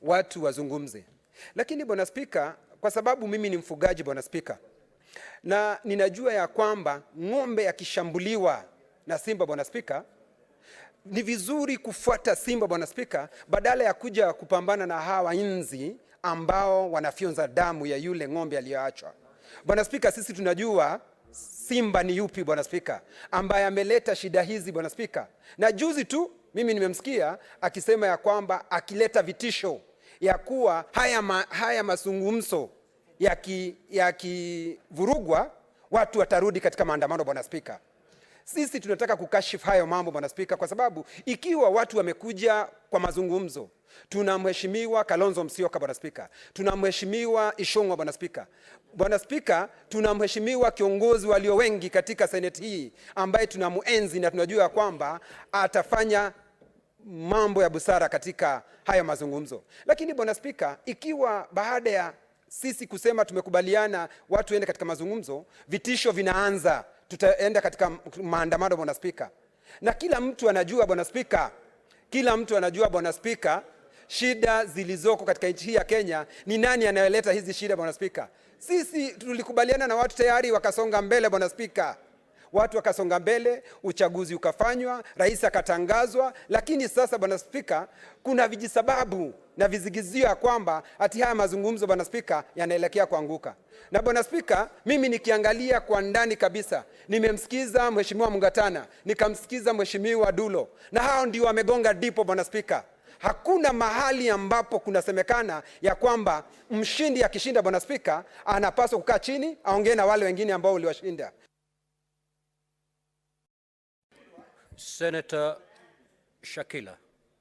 Watu wazungumze. Lakini Bwana Spika, kwa sababu mimi ni mfugaji, Bwana Spika, na ninajua ya kwamba ng'ombe akishambuliwa na simba, Bwana Spika, ni vizuri kufuata simba, Bwana Spika, badala ya kuja kupambana na hawa nzi ambao wanafyonza damu ya yule ng'ombe aliyoachwa. Bwana Spika, sisi tunajua simba ni yupi, Bwana Spika, ambaye ameleta shida hizi, Bwana Spika. Na juzi tu mimi nimemsikia akisema ya kwamba akileta vitisho ya kuwa haya mazungumzo yakivurugwa watu watarudi katika maandamano, Bwana Spika. Sisi tunataka kukashifu hayo mambo, Bwana Spika, kwa sababu ikiwa watu wamekuja kwa mazungumzo, tuna Mheshimiwa Kalonzo Musyoka, Bwana Spika, tuna Mheshimiwa Ichung'wah, Bwana Spika, Bwana Spika, tuna mheshimiwa kiongozi walio wengi katika seneti hii ambaye tunamuenzi na tunajua kwamba atafanya mambo ya busara katika haya mazungumzo. Lakini Bwana Spika, ikiwa baada ya sisi kusema tumekubaliana watu waende katika mazungumzo, vitisho vinaanza, tutaenda katika maandamano, Bwana Spika. Na kila mtu anajua, Bwana Spika, kila mtu anajua, Bwana Spika, shida zilizoko katika nchi hii ya Kenya ni nani anayeleta hizi shida, Bwana Spika? Sisi tulikubaliana na watu tayari wakasonga mbele, Bwana Spika. Watu wakasonga mbele, uchaguzi ukafanywa, rais akatangazwa. Lakini sasa, Bwana Spika, kuna vijisababu na vizigizio ya kwamba ati haya mazungumzo, Bwana Spika, yanaelekea kuanguka. Na Bwana Spika, mimi nikiangalia kwa ndani kabisa, nimemsikiza Mheshimiwa Mungatana, nikamsikiza Mheshimiwa Dulo, na hao ndio wamegonga dipo, Bwana Spika. Hakuna mahali ambapo kunasemekana ya kwamba mshindi akishinda, Bwana Spika, anapaswa kukaa chini aongee na wale wengine ambao uliwashinda. Senator Shakila.